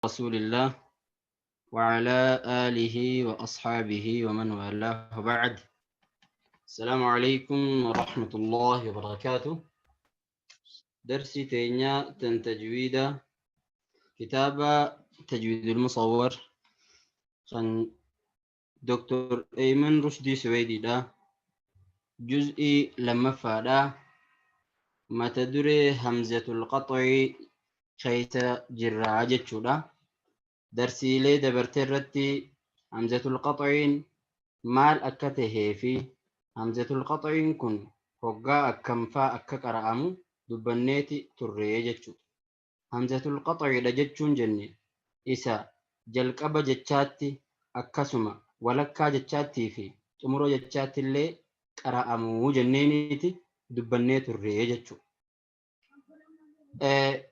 رسول الله وعلى آله وأصحابه ومن والاه بعد. السلام عليكم ورحمة الله وبركاته. درسي تينيا تنتجويد كتاب تجويد المصور كان دكتور أيمن رشدي سويدي دا جزئي لما فادا ما تدري همزة القطع keessa jirraa jechuudha. Darsiilee dabarte irratti hamzatul qaxiin maal akka tahee fi hamzatul qaxiin kun hoggaa akkamfaa akka qara'amu dubbanneeti turree jechuudha. Hamzatul qaxiidha jechuun jenne isa jalqaba jechaatti akkasuma walakkaa jechaattii fi xumura jechaatti illee qara'amuu jenneeniiti dubbannee turree jechuudha.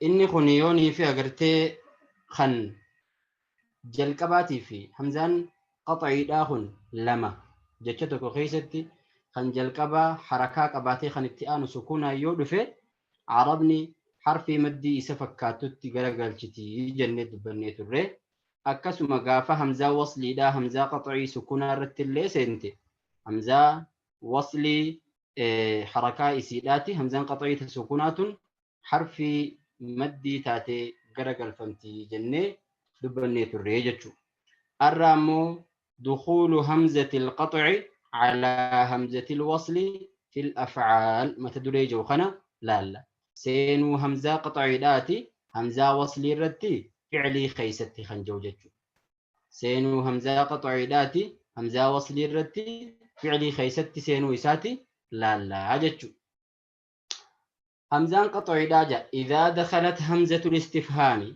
Inni kun yoonii fi agartee kan jalqabaatii fi hamzaan qaxa'iidhaa kun lama jecha tokko keessatti kan jalqabaa harakaa qabaatee kan itti aanu sukuunaa yoo dhufe arabni harfii maddii isa fakkaatutti garagalchitii jennee dubbannee turre. Akkasuma gaafa hamzaa wasliidhaa hamzaa qaxa'ii sukuunaa irratti illee seente hamzaa waslii harakaa isiidhaati hamzaan qaxa'ii sukuunaa tun harfii maddii taatee gara galfamti jennee dubbannee turre jechuudha. Har'a ammoo dukuulu hamzati alqax'i calaa hamzati alwasli fi alafcaal mata duree jiru kana laalla. Seenuu hamzaa qax'iidhaati hamzaa waslii irratti ficlii keeysatti kan jiru jechuudha. Seenuu hamzaa qax'iidhaati hamzaa waslii irratti ficlii keeysatti seenuu isaati laallaa jechuudha. Hamzaan qaxoidhaa ja idhaa dakhalat hamzatul istifhaami.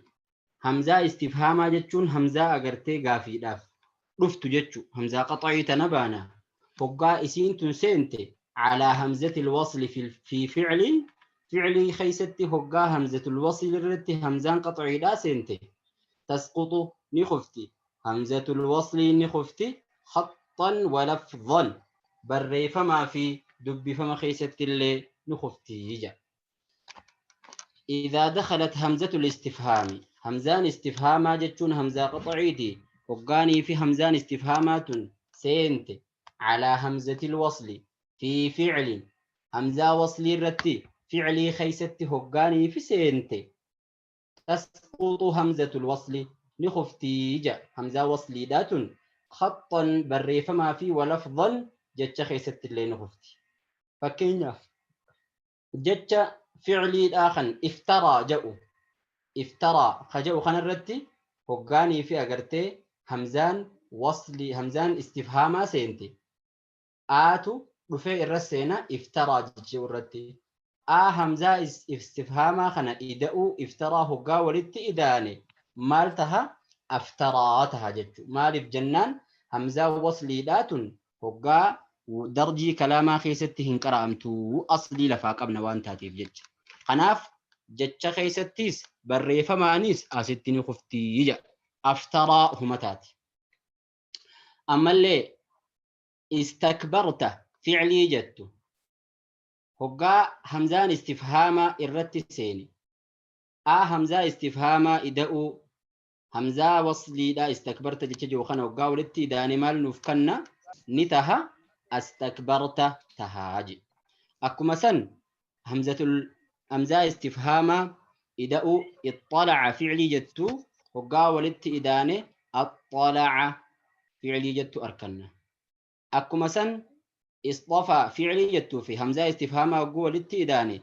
Hamzaa istifhaamaa jechuun hamzaa agartee gaafiidhaaf dhuftu jechu. Hamzaa qaxoii tana baana. Hoggaa isiin tun seente calaa hamzatil wasli fi ficlin ficlii keeysatti hoggaa hamzatul wasli irratti hamzaan qaxoiidhaa seente tasquxu ni kufti. Hamzatul wasli ni kufti khaxxan wa lafdhan barreeffamaa fi dubbifama keessatti illee ni kufti jedha. إذا دخلت همزة الاستفهام همزان استفهاما جتشون همزة قطعيتي وقاني في همزان استفهامات سينت على همزة الوصل في فعل همزة وصل الرتي فعلي خيست هقاني في سينت تسقط همزة الوصل نخفتي جا همزة وصل دات خطا بريفما في ولفظا جتش خيست اللي نخفتي. فكينا جتش فعلي الآخر افترى جاءوا افترى خجأوا خان الرتي هقاني في أجرتي همزان وصلي همزان استفهاما سينتي آتو رفع الرسينة افترى جيو الرتي آ همزة استفهاما خنا إدأو افترى هقا ولدت إداني مالتها افتراتها جتشو مالف جنان همزة وصلي داتن هقا درجي كلاما خيستي هنقرأمتو أصلي لفاق أبنا وان تاتيف جتش. Kanaaf jecha keessattis barreeffamaanis asitti ni kuftii jedha. Aftaraa huma taati. Ammallee istakbarta ficlii jettu hoggaa hamzaan istifhaamaa irratti seeni. A hamzaa istifhaamaa ida'uu hamzaa wasliidhaa istakbarta jecha jiru kana hoggaa walitti idaane maal nuuf kanna ni taha astakbarta tahaa jedha. Akkuma san hamzatul hamzaa istifhaamaa ida'uu ittalaca ficlii jettu hoggaa walitti idaane attalaca ficlii jettu arkanna. Akkuma san isxafaa ficlii jettuu fi hamzaa istifhaamaa hogguu walitti idaane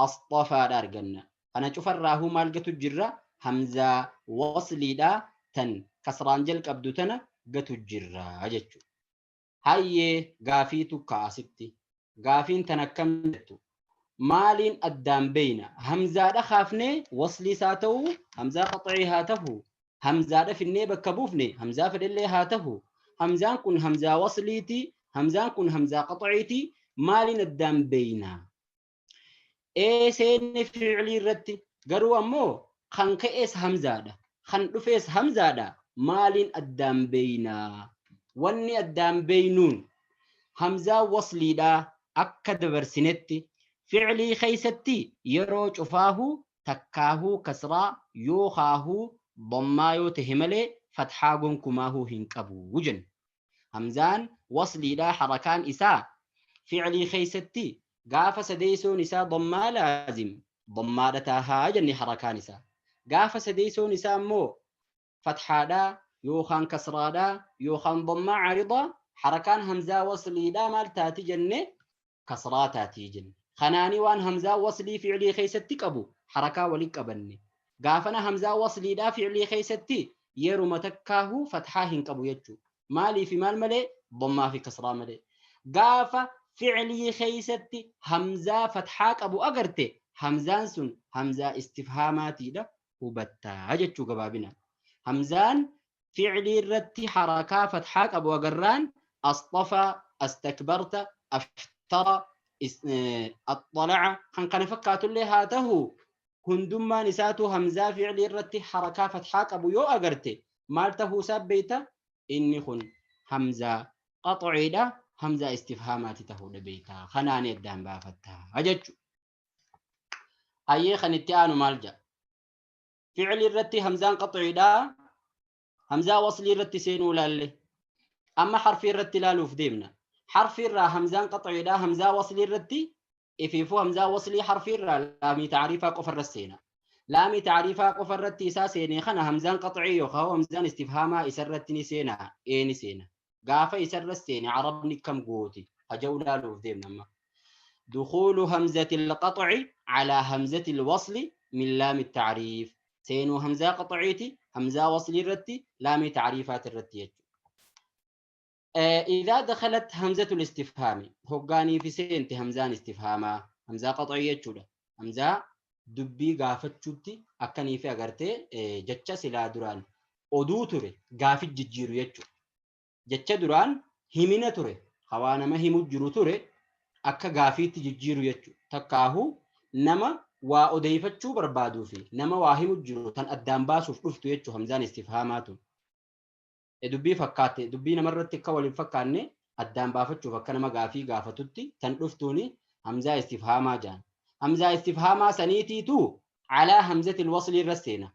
asxafaadha arganna. Kana cufarraahuu maal gatu jirra? Hamzaa wasliidhaa tan kasraan jalqabdu tana gatu jirra jechuudha. Hayyee gaafiitu kaasitti. Gaafiin tan akkam jettu? Maaliin addaan beeyna? Hamzaadha kaafnee wasliis haa ta'u, hamzaa qaxii haa ta'u, hamzaadha finnee bakka buufne hamzaa fedhellee haa ta'u. Hamzaan kun hamzaa wasliiti, hamzaan kun hamzaa qaxiiti. Maaliin addaan beeyna? Ee seenne ficlii irratti garuu ammoo kan ka'es hamzaadha, kan dhufes hamzaadha. Maaliin addaan beeyna? Wanni addaan beeynuun hamzaa wasliidhaa akka dabarsinetti ficlii keeysatti yeroo cufaahuu takkaahuu kasraa yookaahuu Dammaa yoo tahe malee fathaa gonkumaahuu hin qabu jenna. Hamzaan wasliidhaa harakaan isaa ficlii keeysatti gaafa sadeeysoon isaa dammaa laazim dammaadha taahaa jenne harakaan isaa. Gaafa sadeeysoon isaa immoo fathaadhaa yookaan kasraadhaa yookaan dammaa caaridaa harakaan hamzaa wasliidhaa maal taati jenne? Kasraa taatii jenne. Kanaani waan hamzaa waslii ficlii keeysatti qabu harakaa walin qabanne. Gaafana hamzaa wasliidhaa ficlii keeysatti yeruma takkaahu fathaa hin qabu jechuu. Maalii fi maal malee? Dammaa fi kasraa malee. Gaafa ficlii keeysatti hamzaa fathaa qabu agarte, hamzaan sun hamzaa istifhaamaatiidha hubattaa jechuu gabaabinaan. Hamzaan ficlii irratti harakaa fathaa qabu agarraan asxafaa, astakbarta, ashtara, axxalaca kan kana fakkaatullee haa tahu, hundummaan isaatu hamzaa ficlii irratti harakaa fathaa qabu yoo agarte maal tahuu isaa beeyta? Inni kun hamzaa qaxciidha, hamzaa istifhaamaati tahuudha beeyta. Kanaan addaan baafattaa jechu. Hayyee, kan itti aanu maal jedha? Ficlii irratti hamzaan qaxciidha hamzaa waslii irratti seenuu laalle. Amma harfii irratti ilaaluuf deemna. Harfii irraa hamzaan qaxciidha hamzaa waslii irratti ifiifuu hamzaa waslii harfii irraa laamii taariifaa qofa irra seena. Laamii taariifaa qofa irratti isaa seenee kana hamzaan qaxcii yookaan hamzaan istifhaamaa isa irratti ni seena, ee ni seena. Gaafa isa irra seene arabni kam gooti haja'u ilaaluuf deemna amma. دخول همزة القطع على همزة الوصل من لام التعريف. سينو همزة قطعيتي همزة وصل الرتي لام تعريفات الرتي. إذا دخلت همزة الاستفهام هقاني في سينتي همزان استفهاما همزة قطعية جودة همزة دبي غافت شوتي أكني في أغرتي جتشا سلا دران oduu ture gaafit jijjiiru jechuudha. Jecha duraan himina ture, hawaa nama himu jiru ture akka gaafiitti jijjiiru jechuudha. Takkaahu nama waa odeeffachuu barbaaduu fi nama waa himu jiru tan addaan baasuuf dhuftu jechuudha hamzaan istifhaamaa tun. Dubbii fakkaatte dubbii namarratti akka waliin fakkaanne addaan baafachuuf akka nama gaafii gaafatutti tan dhuftuuni hamzaa istifhaamaa jaan. Hamzaa istifhaamaa saniitiitu calaa hamzatil wasli irra seena.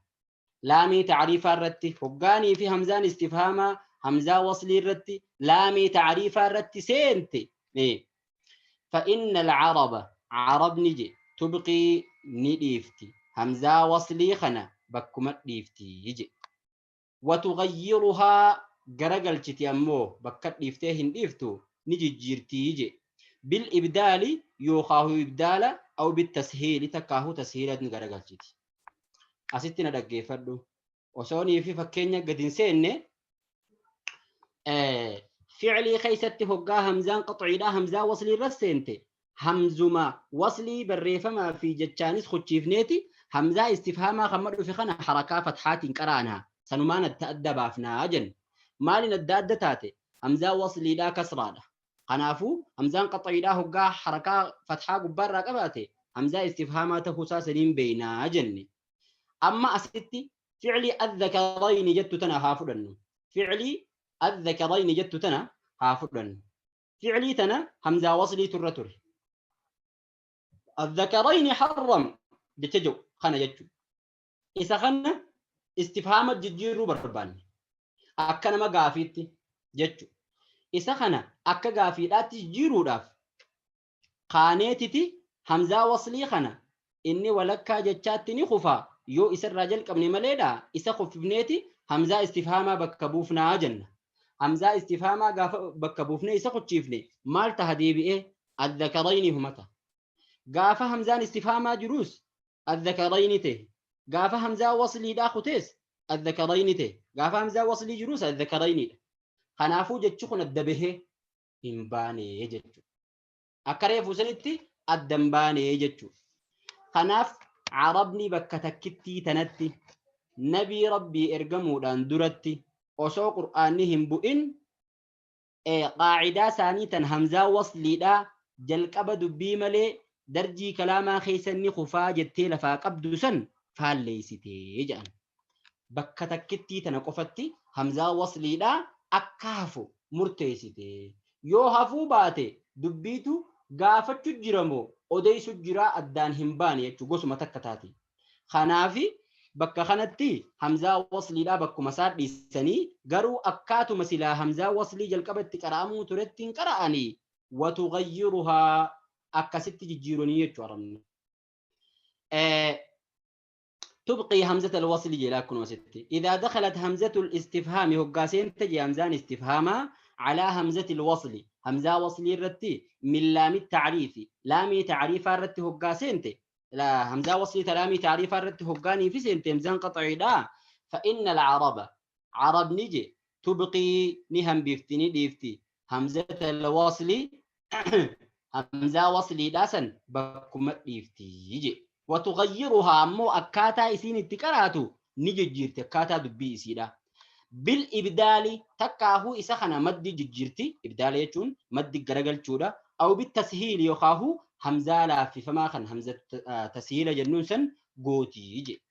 Laamii tacriifaa irratti hoggaanii fi hamzaan istifhaamaa hamzaa waslii irratti laamii tacriifaa irratti seente. فإن العرب عرب نجي تبقي نديفتي همزة وصلي خنا بكما ديفتي يجي وتغيرها غرغلچتي أمو بكت ديفتي هن ديفتو نجي جيرتي يجي بالإبدال يوخاه إبدالا أو بالتسهيل تكاهو تسهيلا غرغلچتي. Asitti na dhaggeeffadhu. Osoo fi fakkeenya gadi hin seenne, ficlii keessatti hoggaa hamzaan qaxciidhaa hamzaa waslii irra seente hamzuma waslii barreeffamaa fi jechaanis kuchiifneeti hamzaa istifhaamaa kan dhufe kana harakaa fathaatiin qaraanaa sanumaan adda adda baafnaa jenna. Maaliin adda adda taate? Hamzaa wasliidhaa kasraadha. Kanaafuu hamzaan qaxciidhaa hoggaa harakaa fathaa gubbaarraa qabaate hamzaa istifhaamaa ta'uusaa saniin beeynaa jenne. Amma asitti ficlii adhakarayni jettu tana haa fudhannu. Ficlii adhakarayni jettu tana haa fudhannu. Ficlii tana hamzaa waslii turra ture. Adhakarayni harram jecha jiru kana jechuudha. Isa kana istifhaama jijjiiruu barbaanne akka nama gaafiitti jechuudha. Isa kana akka gaafiidhaatti jijjiiruudhaaf kaaneetiti hamzaa waslii kana inni walakkaa jechaatti ni kufaa yoo isarraa jalqabne maleedha isa kuffifneeti hamzaa istifhaamaa bakka buufnaa jenna. Hamzaa istifhaamaa gaafa bakka buufnee isa kuchiifne maal taha deebi'ee? Adhakarayni humata. Gaafa hamzaan istifhaamaa jiruus adhakarayni ta'e. Gaafa hamzaa wasliidhaa kutees adhakarayni ta'e. Gaafa hamzaa waslii jiruus adhakaraynidha. Kanaafuu jechi kun adda bahee hin baane jechuudha. Akka reefu sanitti adda hin baane jechuudha. Kanaaf arabni bakka takkittii tanatti nabii rabbii ergamuudhaan duratti osoo qur'aanni hin bu'in qaacidaa isaanii tan hamzaa wasliidhaa jalqaba dubbii malee darjii kalaamaa keessa inni kufaa jettee lafaa qabdu san faalleessitee jedhan. Bakka takkittii tana qofatti hamzaa wasliidhaa akka hafu murteessite. Yoo hafuu baate dubbiitu gaafachuu jira moo odeessu jiraa addaan hin baane jechuu gosuma takka taate. Kanaafi Bakka kanatti hamzaa wasliidhaa bakkuma isaa dhiisanii garuu akkaatuma silaa hamzaa waslii jalqaba itti qara'amuu turetti hin qara'anii watughayyiruhaa akkasitti jijjiiranii jechuu arabni. تبقي همزة الوصل جلا كن ستي إذا دخلت همزة الاستفهام هقاسين تجي همزان استفهاما على همزة الوصل همزة وصل الرتي من لام التعريف لام تعريف الرتي هقاسين تي لا همزة وصل لام تعريف الرتي هقاني في سنتي همزان قطعي لا فإن العرب عرب نجي تبقي نهم بيفتني ديفتي همزة الوصل همزة وصل لاسن بكم ديفتي يجي وتغيرها أمو أكاتا إسين التكراتو نجي جيرتي أكاتا دبي إسيدا بالإبدال تكاهو إسخنا مد جيرتي إبدال يجون مد جرجل شودا أو بالتسهيل يخاهو همزة لا في فما خن همزة تسهيل جنونسن قوتي يجي.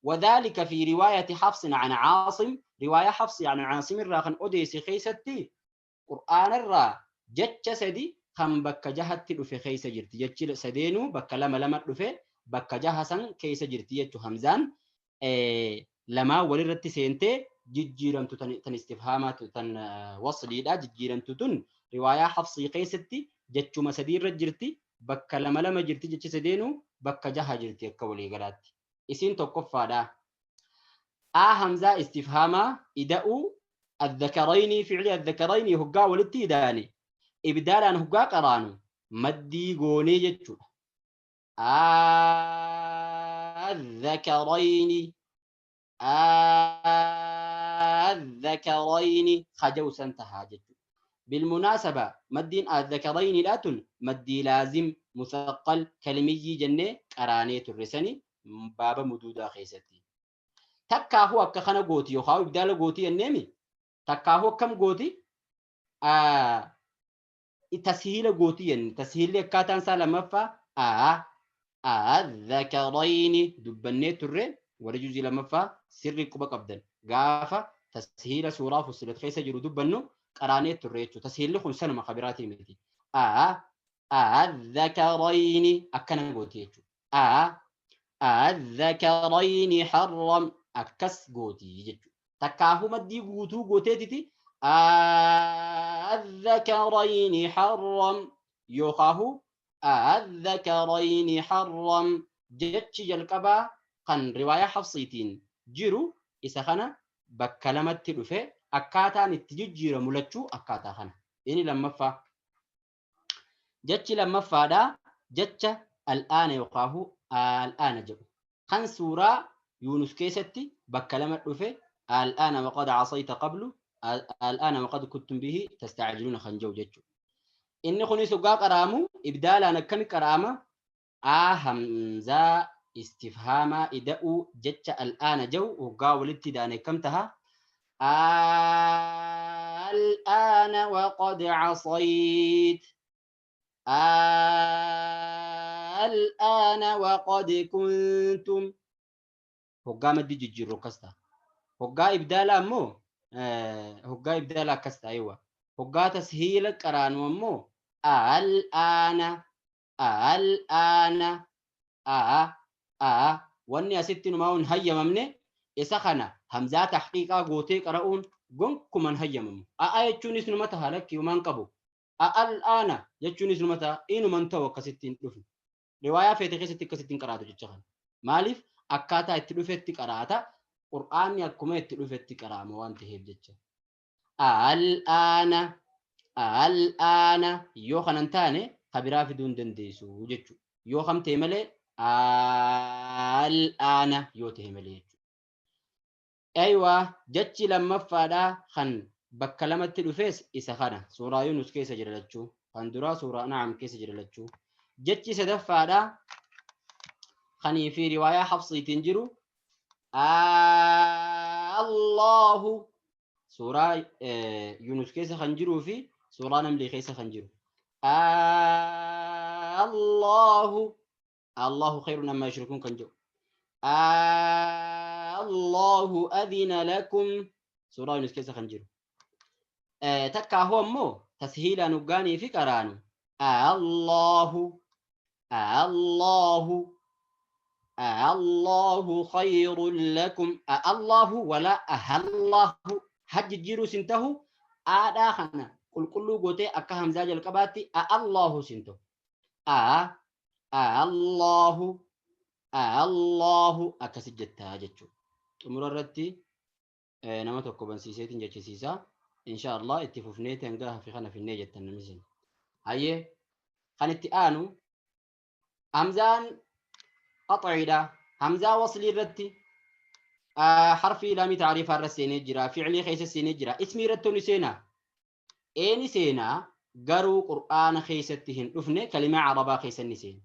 وذلك في رواية حفص عن عاصم رواية حفص عن عاصم الراخن أوديس خيستي قرآن الرا جتش سدي خم بك جهت في خيس جرتي جتش سدينو بك لما لما في bakka jaha san keessa jirti jechuu hamzaan lamaa walirratti seentee jijjiiramtu tan istifhaamaa tan wasliidha jijjiiramtu tun riwaayaa hafsii keessatti jechuma sadiirra jirti bakka lama lama jirti jechi sadeenuu bakka jaha jirti akka waliigalaatti. Isiin tokkoffaadha. A hamzaa istifhaamaa ida'uu adhakarayni ficli adhakarayni hoggaa walitti idaane ibdaalaan hoggaa qaraanu maddii goonee jechuudha. الذكرين الذكرين خجو سنتها بالمناسبة مدين الذكرين لاتن مدي لازم مثقل كلمي جنة قرانية الرسني باب مدودا خيستي تكا هو كخنا غوتي يخاو بدال غوتي النمي تكا هو كم غوتي تسهيل غوتي تسهيل كاتان سالمفا الذكرين دبني تري ورجوزي لمفا سري قبا قبدن غافة تسهيل سورة فصلت خيسة جرو دبنو قراني تري تسهيل لخن سنة مخابراتي متي الذكرين أكنا قوتي الذكرين حرم أكس قوتي تكاهو مدي قوتو قوتي تي الذكرين حرم يوخاهو الذكرين حرم جتش جلقبا قن رواية حفصيتين جيرو إسخنا بكلمة تلوفة أكاتا نتجير ملتشو أكاتا خنا إني لما فا جتش لما فا دا جتش الآن يقاه الآن جب خن سورة يونس كيستي بكلمة تلوفة الآن وقد عصيت قبل الآن وقد كنتم به تستعجلون خنجو جتشو إني خني سقا قرامو إبدالا نكمي قرامة همزة استفهاما إدأو جتش الآن جو وقاول ابتداء كمتها الآن وقد عصيت الآن وقد كنتم هقا مدي جيجيرو كستا هقا إبدالا مو هقا إبدالا كستا أيوة هقا تسهيل قرانو مو الآن الآن واني أستي نماون هيا ممني إسخنا همزة تحقيقا قوتي قرؤون قنكم من هيا مم يجونيس نمتها لك يومان قبو الآن يجونيس نمتها إنو من توقع ستين لفن رواية فيتخي ستين كستين قراتو جتشخن مالف أكاتا اتلوفتي قراتا قرآن يكما اتلوفتي قرامو وانتهيب جتشخن الآن الآن يو خننتاني خبرا في دون دنديسو جتشو يو خمتي ملي الآن يو تهملي جتشو أيوة جتشي لما فادا خن بكلمة الأفيس إسخنا سورة يونس كيس جرلتشو خندرا سورة نعم كيس جرلتشو جتشي سدفادا خني في رواية حفصي تنجرو الله سورة يونس كيس خنجرو في سورة نملي كيس خنجرو الله الله خير مما يشركون كنجو الله أذن لكم سورة يونس كيس خنجرو تكا هو مو تسهيل نقاني في قرانو الله الله Allahu khayrun lakum. Allahu wala ahallahu hajji jiru sin tahu aadhaa kana qulqulluu gootee akka hamzaa jalqabaatti Allahu sin tahu. A Allahu Allahu akkasi jettaa jechuudha. Xumura irratti nama tokko bansiiseetiin jechisiisa. Insha Allah itti fufneeti hanga hafe kana finnee jettan namni sin. Hayyee, kan itti aanu hamzaan qaxciidha. Hamzaa waslii irratti harfii laamii taariifaa irra seenee jira. Fi'lii keessa seenee jira. Ismii irratti ni seenaa. Eeni seenaa, garuu Qur'aana keessatti hin dhufne, kalimaa Arabaa keessa ni seena.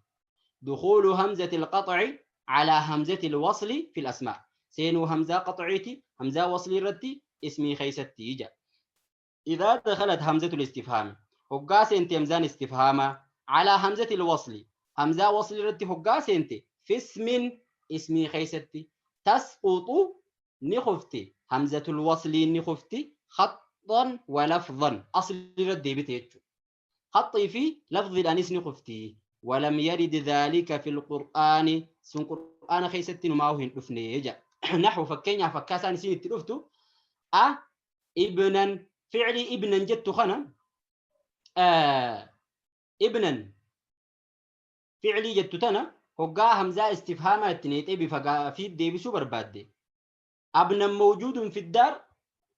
دخول همزة القطع على همزة الوصل في الأسماء. سينو همزة قطعيتي همزة وصلي رتي اسمي خيستي جا. إذا دخلت همزة الاستفهام، هقا سنتي همزان استفهاما، على همزة الوصل، همزة وصل رتي هقا سنتي في اسم، اسمي خيستي، تسقط نخفتي همزة الوصل، نخفتي خطا ولفظا. أصل ردي بتيجو خطي في لفظ الأنس نخفتي. ولم يرد ذلك في القرآن، سن قرآن خيستي نماوهن دفني. نحو فكين فكاسان سين تلفتو أ ابنا، فعلي ابنا جت خنا ابنا فعلي جت تنا هقا همزة استفهام التنيت بفقا في دي بسوبر بادي ابنا موجود في الدار.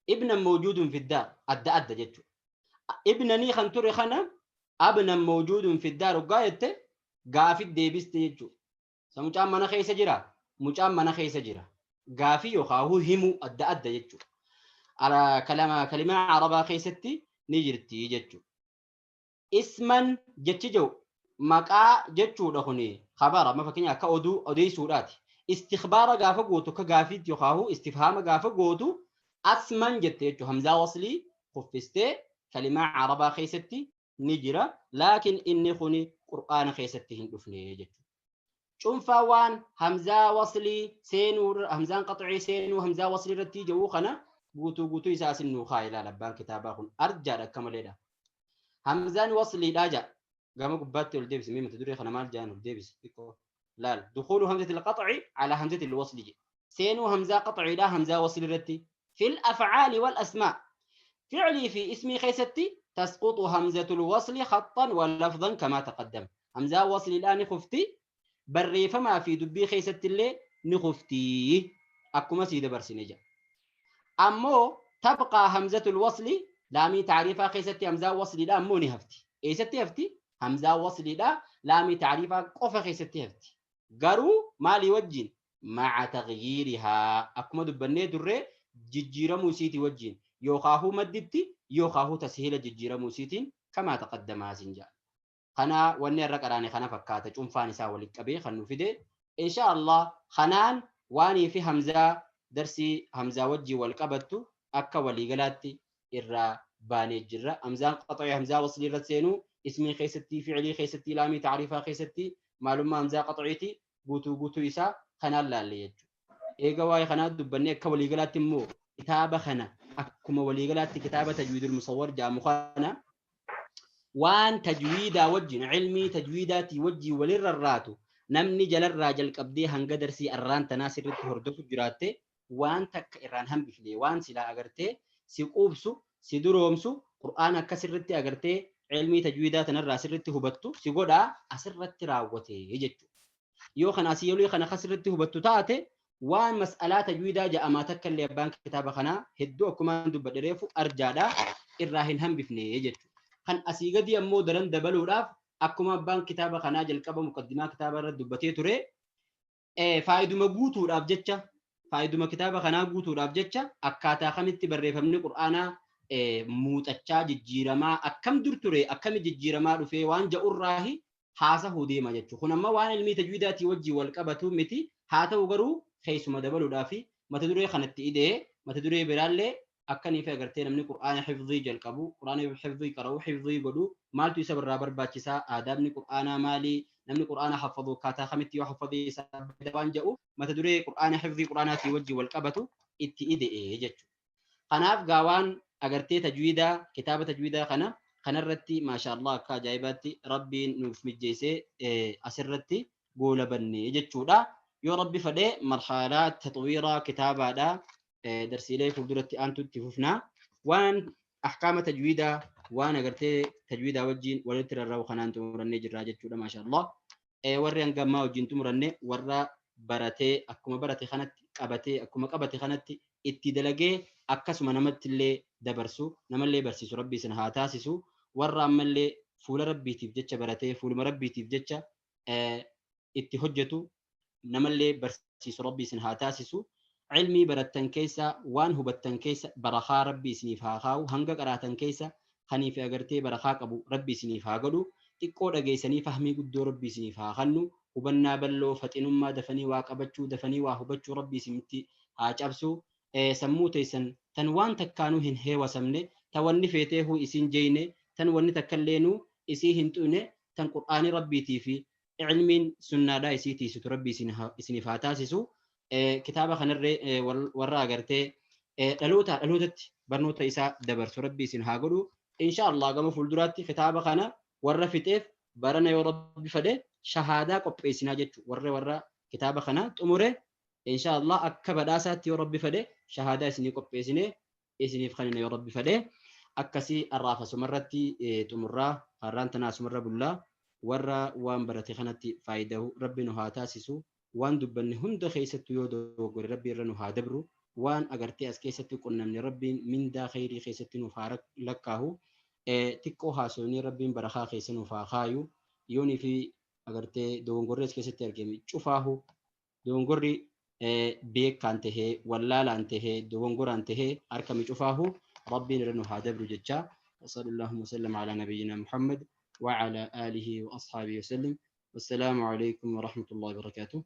ابنا موجود في الدار أدى أدى جتو ابنني خنتوري خنا ابنا موجود في الدار وقايت قافي ديبس تيجو سمجام منا خيس جرا مجام منا خيس جرا قافي يخاهو همو أدى أدى جتو على كلمة كلمة عربة خيستي نجرتي جتو اسما جتجو مقا جتو دخوني خبر ما فكني كأودو أودي سورات استخبار قافة قوتو كقافي يخاهو استفهام قافة قوتو اسما جتجو همزة وصلي خفستي كلمة عربة خيستي نجرة، لكن إني خوني قرآن خيستي هندفني جتو شنفا وان همزة وصلي سينو همزة قطعي سينو همزة وصلي رتي جو خنا قوتو قوتو إساس النوخا إلى لبان كتابا خون أرجع لكم همزان وصلي لاجا قام قبات الدبس ميم تدري خنا مال جان الدبس لا دخول همزة القطع على همزة الوصل سينو همزة قطعي لا همزة وصل رتي في الأفعال والأسماء. فعلي في اسمي خيستي تسقط همزة الوصل خطا ولفظا كما تقدم. همزة وصل الآن خفتي بري فما في دبي خيستي اللي نخفتي أكما سيدة برسنجا. أمو تبقى همزة الوصل لامي تعريفها خيستي همزة وصل لا أمو نهفتي إيستي هفتي همزة وصل لا لامي تعريفها قف خيستي هفتي قرو مالي وجين مع تغييرها أكما دبني دري ججيرة موسيتي وجين يوخاهو مددتي يوخاهو تسهيل ججيرة موسيتين كما تقدم سنجا. خنا وني الرقراني خنا فكاتا چونفاني ساولي كبي خنو فيدي إن شاء الله. خنان واني في همزة درسي همزة وجي والقبتو أكا ولي قلاتي إرى باني جرة همزة قطعي همزة وصلي رتسينو اسمي خيستي فعلي خيستي لامي تعريفها خيستي معلومة همزة قطعيتي قوتو قوتو إسا خنان لا اللي يجو إيقا واي خنا دبني أكا ولي قلاتي مو كتابة خنا أكما ولي قلاتي كتابة تجويد المصور جامو خنا وان تجويدا وجين علمي تجويداتي وجي وللراتو نمني جل الراجل قبدي هنقدر سي الران تناسر هردف جراتي وان تك إيران هم بفلي وان سلا أجرتي سيقوبسو سيدرومسو قرآن كسرتي أجرتي علمي تجويدات نرى سرتي هبتو سيقودا أسرتي راوتي يجتو يو خنا سيولي خنا خسرتي هبتو تاتي وان مسألة تجويدا جاء ما تكلم بانك كتاب خنا هدو كمان دب دريفو أرجادا إراهن هم بفني يجتو خن أسيقدي أمو درن دبلو راف أكما بان كتاب خنا جلقب مقدمة كتاب رد دبتي تري فايدو مغوتو راف جتشا فايدو كتاب خنا غوتو راف جتشا أكاتا خمتي بريفمني قرآنا موتچا ججيرما أكم در تري أكم ججيرما رفي وان جاء الراهي حاسه ديما جتشو خنما وان علمي تجويداتي وجي والقبتو متي هاتو غرو خيسما دبلو رافي ما تدري خنتي إيده ما تدري برالي أكني في أجرتي نمني قرآن حفظي جلقبو قرآن حفظي قرأو حفظي قدو مالتو يسبر رابر باتشسا آدابني قرآن مالي نمني قرآن حفظو كاتا خمتي وحفظي سبدوان جاءو ما تدري قرآن حفظي قرآن في وجه والقبتو إتي إيده إيه جتشو قناف قاوان أجرتي تجويدا كتابة تجويدا خنا خنرتي ما شاء الله كجايباتي ربي نوف مجيسي أسرتي قول بني جتشو دا Yoo Rabbi fedhe marhalaa taxwiiraa kitaabaadha darsiilee fuulduratti aantutti fufnaa. Waan ahkaama tajwiidaa, waan agartee tajwiidaa wajjin walitti rarra'u kanaan xumurannee jirra jechuudha, maasha Allah. Warri hanga ammaa wajjin xumuranne, warra baratee akkuma barate kanatti qabatee, akkuma qabate kanatti itti dalagee, akkasuma namatti illee dabarsu, namallee barsiisu Rabbi isin haa taasisu. Warra ammallee fuula Rabbiitiif jecha baratee, fuuluma Rabbiitiif jecha itti hojjetu, namallee barsiisu Rabbi isin haa taasisu. Ilmii barattan keessa, waan hubattan keessa barakaa Rabbi isiniif haa kaa'u. Hanga qaraatan keessa kanii fi agartee barakaa qabu Rabbi isiniif haa godhu. Xiqqoo dhageessanii fahmii guddoo Rabbi isiniif haa kennu. Hubannaa bal'oo, faxinummaa, dafanii waa qabachuu, dafanii waa hubachuu Rabbi isinitti haa cabsu. Sammuu teessan tan waan takkaanuu hin heewasamne, ta wanni feeteehuu isin jeyne, tan wanni takkalleenu isii hin xuyne, tan Qur'aanii Rabbiitii fi ilmiin sunnaadhaa isii tiisitu Rabbi isiniif haa taasisu. Kitaaba kanarree warra agartee dhalootaa dhalootatti barnoota isaa dabarsu Rabbi isin haa godhu. Insha Allah gama fuulduraatti kitaaba kana warra fixeef barana yoo Rabbi fedhe shahaadaa qopheessinaa jechuudha. Warra kitaaba kana xumure, insha Allah akka badhaasaatti yoo Rabbi fedhe shahaadaa isinii qopheessinee isiniif kanina yoo Rabbi fedhe. Akkasii har'aaf asumarratti xumurraa, har'aan tanaa asumarra bullaa. Warra waan barate kanatti faayidahu Rabbi nu haa taasisu. Waan dubbanne hunda keessattuu yoo dogoggore Rabbi irra nu haa dabru. Waan agartee as keessatti qunnamne Rabbiin mindaa khayrii keessatti nuuf haa lakkaahu. Xiqqoo haasofnee Rabbiin barakaa keessa nuuf haa kaayu. Yoonii fi agartee dogongorri as keessatti argame cufaahu, dogongorri beekaan tahee, wallaalaan tahee, dogongoraan tahee harkame cufaahu Rabbiin irra nu haa dabru jecha. وصلى اللهم وسلم على نبينا محمد وعلى آله وأصحابه وسلم، والسلام عليكم ورحمة الله وبركاته.